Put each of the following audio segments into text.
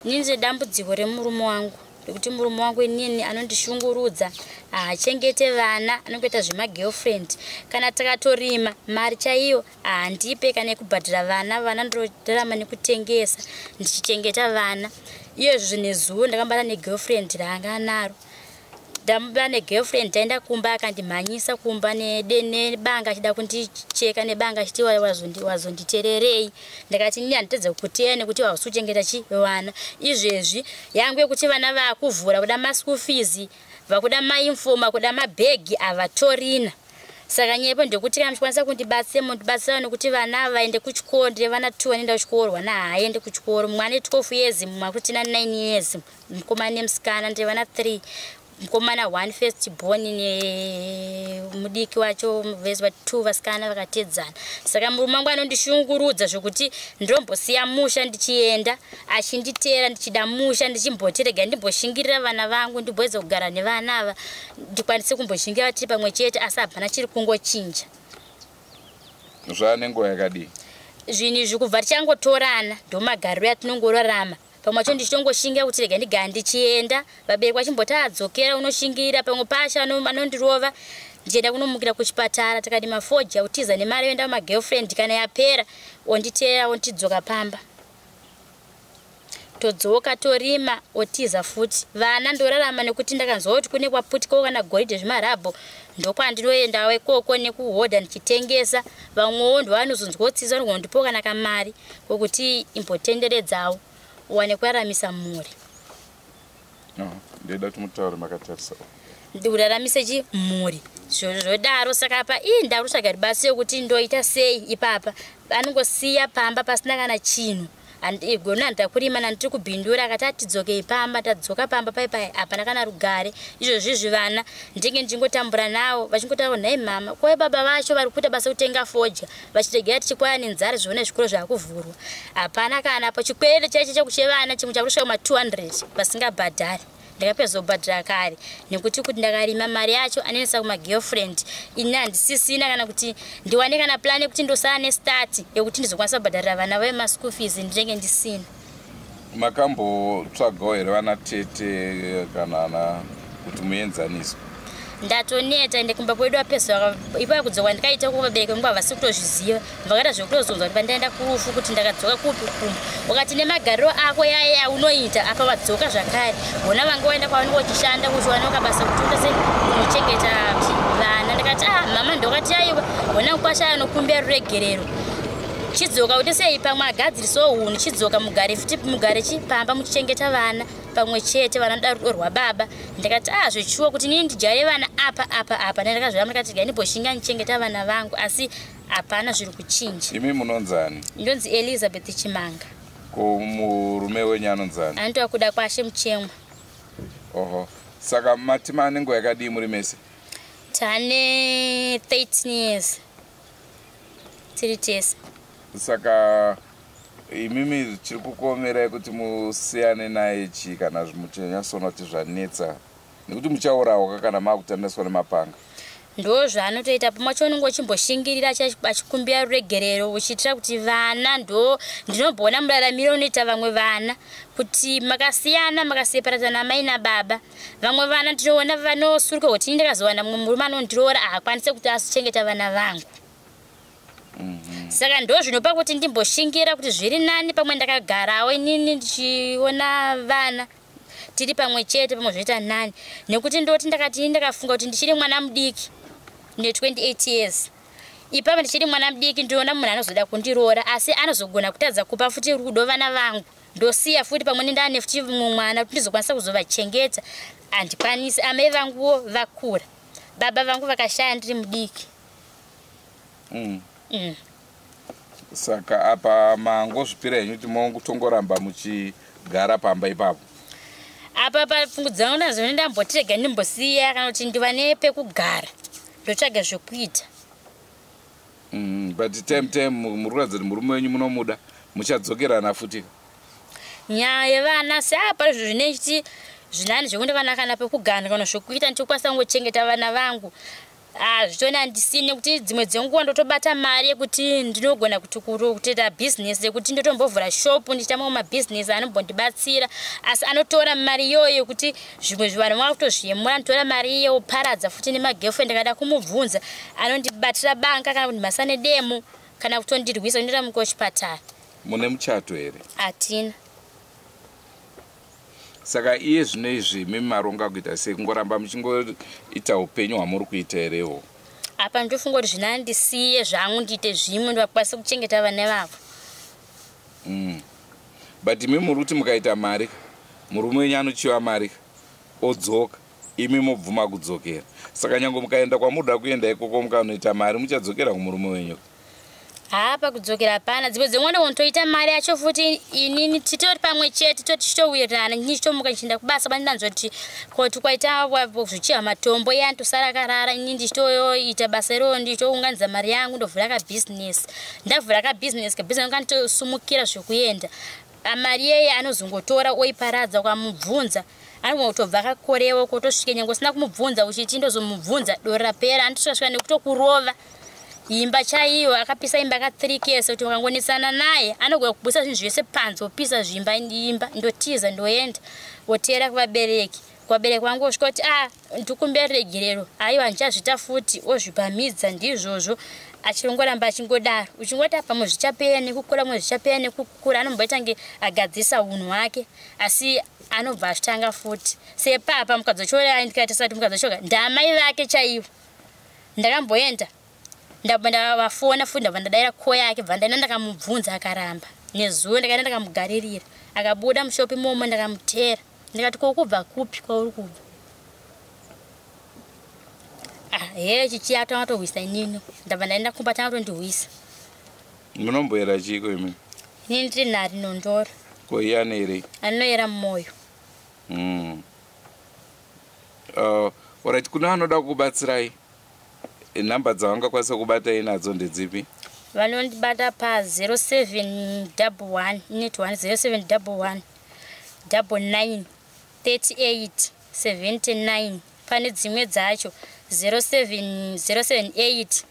Inini ndine dambudziko remurume wangu nekuti murume wangu inini anondishungurudza, haachengete vana, anongoita zvemagirlfriend. Kana takatorima mari chaiyo haandipe kana yekubhadhara vana, vana ndorarama nekutengesa ndichichengeta vana. Iyezvo nezuro ndakambata negirlfriend raanga anaro, ndamba negirlfriend taenda kumba akandimhanyisa kumba nebanga achida kundicheka nebanga achiti wazonditererei. Ndakati ini handitadze kukuteya nekuti hausi kuchengeta chi vana. Izvezvi yangu yekuti vana vakuvhura kuda maschool fees, vakuda mainfoma, kuda mabhegi havatorina. Saka nyaya ipo ndekuti kana muchikwanisa kundibatsira mundibatsira nekuti vana vaende kuchikoro. Ndine vana 2 vanoenda kuchikoro, vana haaende kuchikoro. Mumwe ane 12 years, mumwe akutina 9 years, mukomana nemusikana. Ndine vana 3, mukomana 1 first born nemudiki wacho vese va 2 vasikana vakatedzana. Saka murume wangu anondishungurudza zvekuti ndombosiya musha ndichienda achinditeera, ndichida musha ndichimboti rega ndimboshingirira vana vangu, ndimboedza kugara nevana ava ndikwanise kumboshingira tiri pamwe chete, asi hapana chiri kungochinja. Zvava nenguva yakadii zvinhu izvi? Kubva tichangotorana ndomagariro atinongorarama. Pamwe pacho ndichitongoshingira kuti rega ndigara ndichienda, vabereki vachimboti adzokera unoshingirira. Pamwe pacho anondirova ndichienda kunomukira kuchipatara, takati mafoja kutiza nemari yoenda kumagirlfriend, kana yapera onditeera ondidzoka pamba, todzoka torima otiza futi. Vana ndorarama nekuti ndakanzwa kuti kune kwaputikawo kana goridhe zvimarabho, ndokwandinoendawo ikoko nekuhodha ndichitengesa. Vamwewo ndovanozonzwawo tsitsi vanogona kundipawo kana kamari kokuti imbotenderedzawo uwane kuraramisa mhuri. Ndoida kuti mutaure makatarisa. Kuraramise chi mhuri zvodaro. Saka apa ii ndakutsvaga rubatsiro kuti ndoita sei ipapa. Anongosiya pamba pasina kana chinhu. Gona ndakurima nandiri kubhindura, akati atidzokei pamba, tadzoka pamba pai hapana kana rugare. Izvozvizvi vana ndinge ndichingotambura navo vachingotaura, nhai mama, koi baba vacho vari kuita basa kutenga fodya vachiregera tichikwaya nenzara. Zvione zvikoro zvakuvhurwa, hapana kana apo chikwerete chaicho chekuchevana chimwe chakusvika kuma200 vasingabhadhari. Ndakapedza kubhadhara kare nekuti kuti ndakarima mari yacho anoendesa kumagirlfriend. Ini handisisina kana kuti ndiwane kana plan yekuti ndosara nestart yekuti ndizokwanisa kubhadharira vana vemaschool fees, ndinenge ndisina. Makambotsvagawo here vana tete kana ana kuti muenzaniswe? Ndatoneta ende kumba kwedu apesa ipapo kudzoka ndikaita kuvabereki vangu havasi kutozviziva. Vakaita zvekutozonzwa kuti pandaenda kurufu kuti ndakadzoka kupi kumba, wakati nemagariro ako yaya aunoita apa wadzoka zvakare, hona vanga waenda kwavanenge uchishanda kuti uwane kabasa kuti uite sei unochengeta vana. Ndakati ah mama, ndokati aiwa, hona mukwasha anokumbira ruregerero, chidzoka kuti sei pamwe agadzirisawo hunhu, chidzoka mugare futi, mugare chipamba muchichengeta vana pamwe chete, vana noda rudo rwababa. Ndakati ah zvechuwa kuti inini ndijaire vana apa apa apa. Ndakazviramba, ndakati gai ndimboshinga ndichengeta vana vangu, asi hapana zviri kuchinja. Imi munonzani? Ndonzi Elizabeth Chimanga. Ko murume wenyu anonzani? Anotova kuda kwashe Muchemwa. Oho, saka mati mane nguva yakadii muri mese? Tane 13 years tiri tese. Saka imimi chiri kukuomerai kuti musiyane naye chii, kana muchinyatsoona kuti zvanetsa, nekuti muchaurawa kana maakutandaswa nemapanga? Ndo zvaanotoita. Pamwe wacho unenge uchimboshingirira achikumbira ruregerero uchiitira kuti vana, ndo ndinomboona muraramiro unoita vamwe vana kuti makasiyana makaseparatana mai nababa. Vamwe vana ndinoona vanosuruka kuti ini ndakazowana mumwe murume anondiroora haakwanise kuti azochengeta vana vangu. Saka ndo zvinopa kuti ndimboshingira kuti zviri nani pamwe ndakagarawo inini ndichiona vana tiri pamwe chete, pamwe zvoita nani. Nekuti ndoti ndakati ndakafunga kuti ndichiri mwana mudiki, ne28 years ipapa ndichiri mwana mudiki, ndinoona munhu anozoda kundiroora asi anozogona kutadza kupa futi rudo vana vangu, ndosiya futi pamwe nendane futi mumwe mwana kuti ndizokwanisa kuzovachengeta, handikwanisi. Amai vanguwo vakura, baba vangu vakashaya ndiri mudiki. Saka apa mangozvipira henyu kuti mongotongoramba muchigara pamba ipapo? Apa pfungu dzangu nazo ndambotirega ndimbosiya kana kuti ndiva nepekugara, ndotsvaga zvekuita. But time time muri kuratidza kuti murume wenyu munomuda, muchadzokerana futi? Nyaya yevana seapa izvo zvinechiti zvinani zvekuti vana kana pekugara kana zvekuita ndichokwanisa kungochengeta vana vangu. Zvitoni handisini nekuti dzimwe dzenguva ndotobata mari yekuti ndinogona kuti kutoita bhizinesi, yekuti ndotombovhura shopu ndichiita mamwe mabhizinesi anombondibatsira, asi anotora mari iyoyo yekuti zvimwe zvivanhu vanga kutozviyemura. Anotora mari iye oparadza futi nemagirlfriend. Akada kumubvunza anondibatira banga kana kundimhasa nedemo kana kutondirwisa kundiita muko kuchipatara. Mune muchato here? Hatina. Saka iye zvino izvi imi maronga kuita sei? Kungoramba muchingoita upenyu hwamuri kuita herewo? Apa ndofunga kuti zvinandisiye zvangu ndiite zvimwe, ndivakwanise kuchengeta vana vavo. But imi muri kuti mukaita mari, murume wenyu anochiva mari odzoka, imi mobvuma kudzokera. Saka nyange mukaenda kwamunoda kuenda ikoko, mukanoita mari, muchadzokera kumurume wenyu? Haa, pakudzokera hapana. Dzimwe dzimwe ndotoita mari yacho futi inini titori pamwe chete, totichitowirirana. Ndichitomuka ndichienda kubasa, bandanzwa kuti koti kwaita zvichiha matombo, iye anotosara akarara. Ini ndichitoita basa iroro, ndichitounganidza mari yangu, ndovhura kabhizinesi. Ndavhura kabhizinesi, kabhizinesi kanotosumukira zvekuenda. Mari iyeye anozongotora oiparadza. Ukamubvunza anogona kutobva akakorewa kotosvika, nyange usina kumubvunza uchiti ndozomubvunza doro rapera, anotosvika nekutokurova. Imba chaiyo akapisa, imba ka 3 kese. Kuti ukangonesana naye anogona kubudisa zvinhu zvese panze, opisa zvimba, imba. Ndotiza, ndoenda woteera kuvabereki. Kuvabereki vangu osvika kuti a ndikumbere regerero, aiwa ndichazviita futi, ozvipamidza. Ndizvozvo, achingoramba achingodaro. Uchingoti pamwe zvichapera nekukura, pamwe zvichapera nekukura, anomboita nge agadzirisa unhu hwake, asi anobva achitanga futi. Sepapa mukadzi wacho, ndikaita sati mukadzi wacho ndamai vake chaivo. Ndakamboenda, ndabva ndavafona futi, ndabva ndadaira ko yake, bva ndaenda ndakamubvunza, akaramba. Nezuva ndakaenda ndakamugaririra, akabuda mushopu imomo, ndakamutera, ndikati, "Ko kubva kupi kwauri kubva?" Ah, he chichiya tanga tohwisa inini, ndabva ndaenda kumba, tanga tondihwisa. Munomboera chiiko imi? Inini ndiri nhari nondoro. Ko iye anoerei? Anoera mwoyo. Alright, kune vanoda kukubatsirai, nhamba dzavangakwanisa kubatai nadzo ndedzipi? Vanondibata pa 0711 ineti 1 0711 99 38 79. Pane dzimwe dzacho 07 078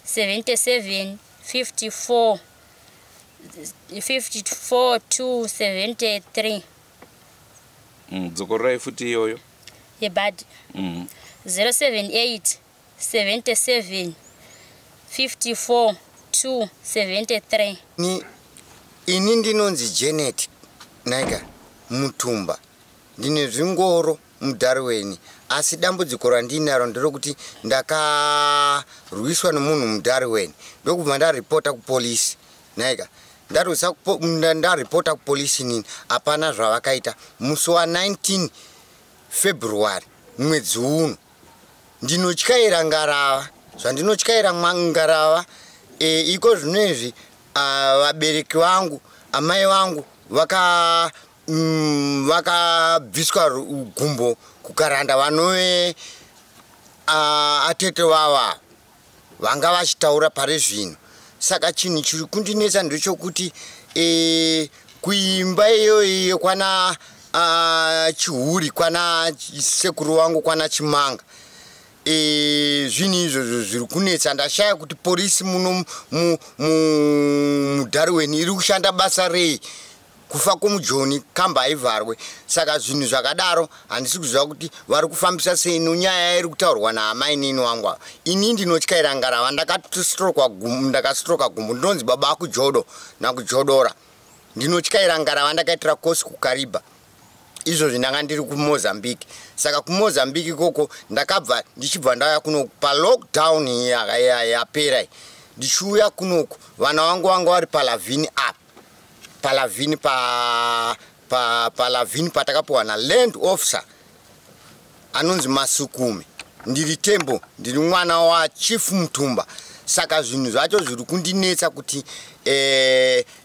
77 54 54 273. Dzokororai futi iyoyo. Yebhadhi? 078 77 54 273. Ni ini ndinonzi Janet Naika Mutumba, ndine zvingoro muDarwin, asi dambudziko randinaro nderekuti ndakarwiswa nemunhu muDarwin, ndokubva ndaripota kupolisi. Naika ndarwisa ndaripota kupolisi nini, hapana zvavakaita. Musi wa19 February mwedzi uno, ndinotyaira ngarava. Zvandinotyaira ngarava iko zvino izvi, vabereki vangu, amai vangu vakabviswa gumbo kuKaranda, vanove atete vava vanga vachitaura pari zvino. Saka chinhu chiri kundinetsa ndechokuti kuimba iyoyo kwana Chihuri, kwana sekuru vangu, kwana Chimanga, zvinhu izvozvo zviri kunetsa. Ndashaya kuti polisi muno muDarwin iri kushanda basa rei. Kufa kwomujoni kamba haivharwe. Saka zvinhu zvakadaro handisi kuziva kuti vari kufambisa sei nonyaya iri kutaurwa naamainini wangu ava. Ini ndinotyaira ngarava, ndakastroka gumbo, ndinonzi baba akujodo nakujodora. Ndinotyaira ngarava, ndakaitira kosi kuKariba. Izvozvi ndanga ndiri kuMozambique. Saka kuMozambique ikoko ndakabva, ndichibva ndauya kunoku palockdown yapera. Ndichiuya kunoku, vana vangu vanga vari paLavini apa, paLavini paLavini patakapiwa naland officer anonzi Masukume. Ndiri Tembo, ndiri mwana waChief Mutumba. Saka zvinhu zvacho zviri kundinetsa kuti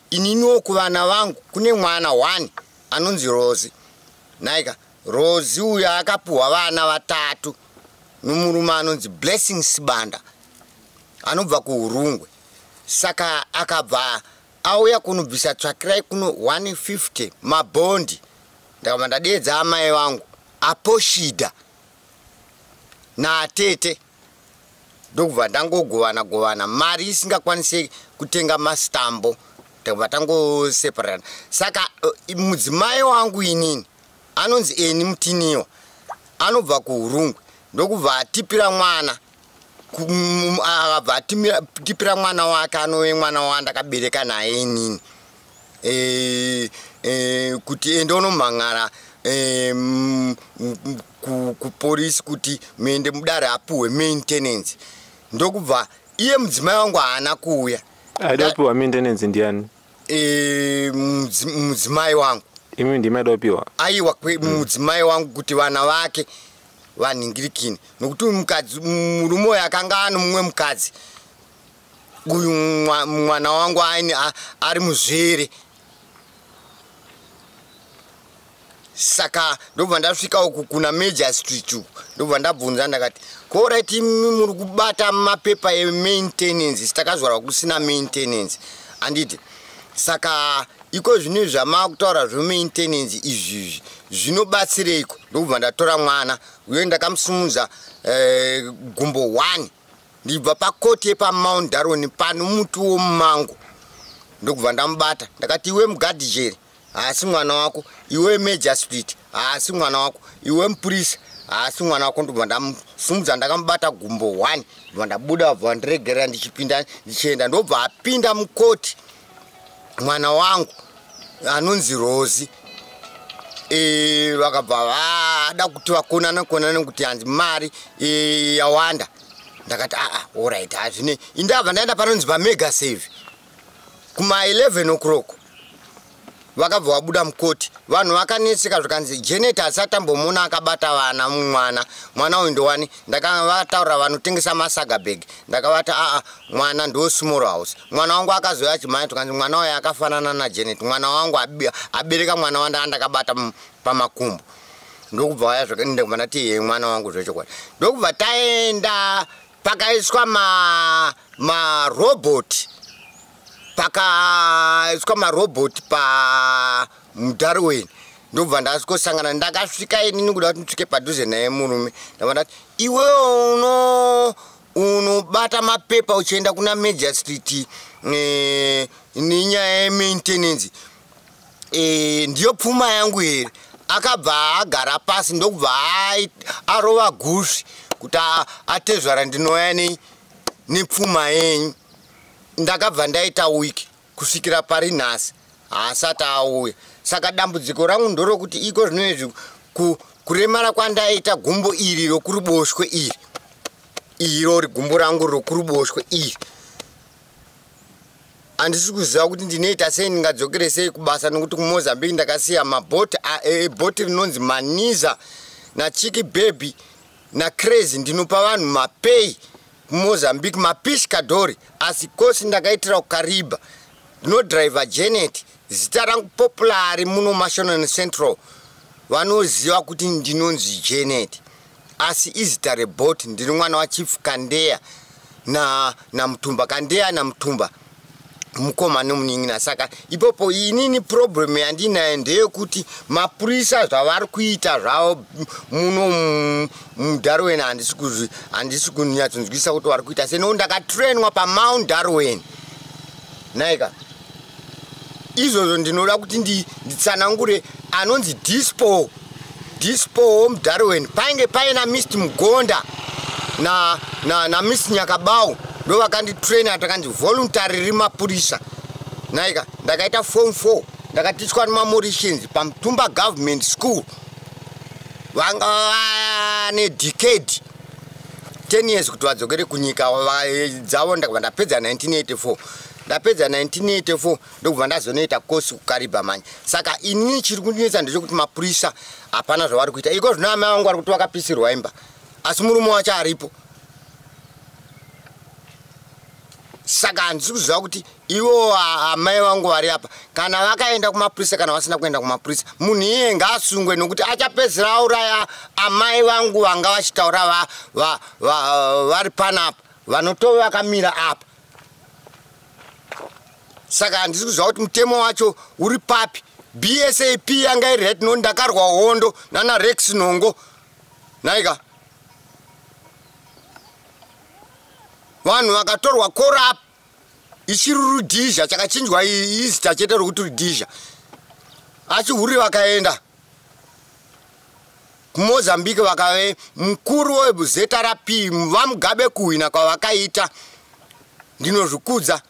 ininiwo kuvana vangu kune mwana 1 anonzi Rosi. Naika Rosi uyo akapiwa vana vatatu nomurume anonzi Blessing Sibanda anobva kuUrungwe. Saka akabva auya kunobvisa tsvakirai kuno 150 mabhondi. Ndakabva ndadedza amai vangu aposhida naatete. Ndokubva ndangogovana govana mari isingakwanisi kutenga masitambo, ndakubva tangoseparana. Saka mudzimai wangu inini anonzi Eni Mutiniwa, anobva kuHurungwe, ndokubva atipira mwana, akabva atipira mwana wake anove mwana wandakabereka naye inini, kuti ende unomhang'ara kupolisi kuti muende mudare apuhwe maintenance. Ndokubva iye mudzimai wangu haana kuuya. Aida kupiwa maintenance ndiani? Mudzimai wangu. Imi ndimi aida kupiwa? Aiwa, mudzimai wangu, kuti vana vake vanhingirikini, nokuti mukadzi, murume uyu akanga ano mumwe mukadzi uyu, mwana wangu ari muzvere. Saka ndobva ndasvika uku kuna Major Street uku, ndobva ndabvunza, ndakati, "Alright, imi muri kubata mapepa emaintenance, takazvarwa kusina maintenance, handiti? Saka iko zvino zvamakutaura zvemaintenance izvizvi zvinobatsireiko?" Ndokubva ndatora mwana uye ndakamusimudza gumbo 1, ndibva pakoti yepaMount Darwin pano muti womumango. Ndokubva ndamubata, ndakati, "Iwe mugadhijeri, haasi mwana wako. Iwe Major Street, haasi mwana wako. Iwe mupurisa, haasi mwana wako." Ndobva ndamusumudza, ndakamubata gumbo 1, ndobva ndabuda, bva ndiregerera ndichipinda, ndichienda. Ndobva apinda mukoti mwana wangu anonzi Rosi. Vakabva vada kuti vakonana konana kuti hanzi mari yawanda. Ndakati, "Aa, alright, hazvine." Indabva ndaenda panonzi paMega Save kuma 11 o'clock. Vakabva vabuda mukoti, vanhu vakanetseka, zvikanzi Janet asati ambomuona akabata vana mumwana. Mwana uyu ndowani? Ndakavataurira vanotengesa masaga bag, ndakavati, "Aa, mwana ndo small house." Mwana wangu akazouya achimhanya, tukanzi mwana uyu akafanana naJanet, mwana wangu abereka mwana wanda ndakabata pamakumbo. Ndokubva vaya, ndokubva ndati, "Ye, mwana wangu zvechokwadi." Ndokubva taenda pakaiswa marobhoti, pakaiswa marobhoti pamuDarwin. Ndobva ndasvikosangana, ndakasvika inini kuda kuti ndisvike padhuze naye murume. Ndabva ndati, "Iwewo unobata mapepa uchienda kuna Major Street nenyaya yemaintenance, ndiyo pfuma yangu here?" Akabva agara pasi, ndokubva arova gusvi kuti, "Atezvara, ndinouya nepfuma yenyu." Ndakabva ndaita wiki, kusvikira pari nhasi haasati auya. Saka dambudziko rangu ndorokuti iko zvino izvi kuremara kwandaita gumbo iri rokuruboshwe iri, irori gumbo rangu rokuruboshwe iri, handisi kuziva kuti ndinoita sei, ndingadzokere sei kubasa, nekuti kuMozambique ndakasiya mabhoti, bhoti rinonzi Maniza naChiki Baby naCrazy. Ndinopa vanhu mapei kuMozambique, mapishkadhori, asi kosi ndakaitira kuKariba. Ndinodhiraivha Janet, zita rangu popular muno Mashonaland Central, vanoziva kuti ndinonzi Janet, asi izita rebhoti. Ndiri mwana waChief Kandeya naMutumba, Kandeya naMutumba, mukoma nemunin'ina. Saka ipopo inini problem yandinayo ndeyekuti mapurisa zvavari kuita zvavo muno muDarwin, handisi kunyatsonzwisa kuti vari kuita sei, nokuti ndakatrainwa paMount Darwin naika. Izvozvo ndinoda kuti nditsanangure. Anonzi Dispo, Dispo womuDarwin, painge paina Mr Mugonda na Miss Nyakabau, ndo vakanditraina. Takanzi voluntary rimapurisa naika. Ndakaita form 4, ndakatichwa nemaMauritians paMutumba Government School. Vanga vane decade, 10 years kuti vadzokere kunyika dzavo. Ndakabva ndapedza 1984. Ndapedza 1984, ndokubva ndazonoita kosi kuKariba manje. Saka inini chiri kundinetsa ndechekuti mapurisa hapana zvavari kuita iko zvino. Amai vangu vari kuti vakapisirwa imba, asi murume wacho aripo. Saka handisi kuziva kuti ivo amai vangu vari apa, kana vakaenda kumapurisa, kana vasina kuenda kumapurisa, munhu iye ngaasungwe, nokuti achapedzisira auraya amai vangu vanga vachitaura vari panapa, vanotove vakamira apa. Saka handisi kuziva kuti mutemo wacho uri papi. BSAP yanga iri right, no, ndakarwa hondo nana Rex Nongo naika. Vanhu vakatorwa korap ichiri Rudhizha, chakachinjwa izita chete rokuti Rudhizha. Achihuri vakaenda kuMozambique vakave mukuru weZRP, vaMugabe kuhwina kwavakaita ndinozvikudza.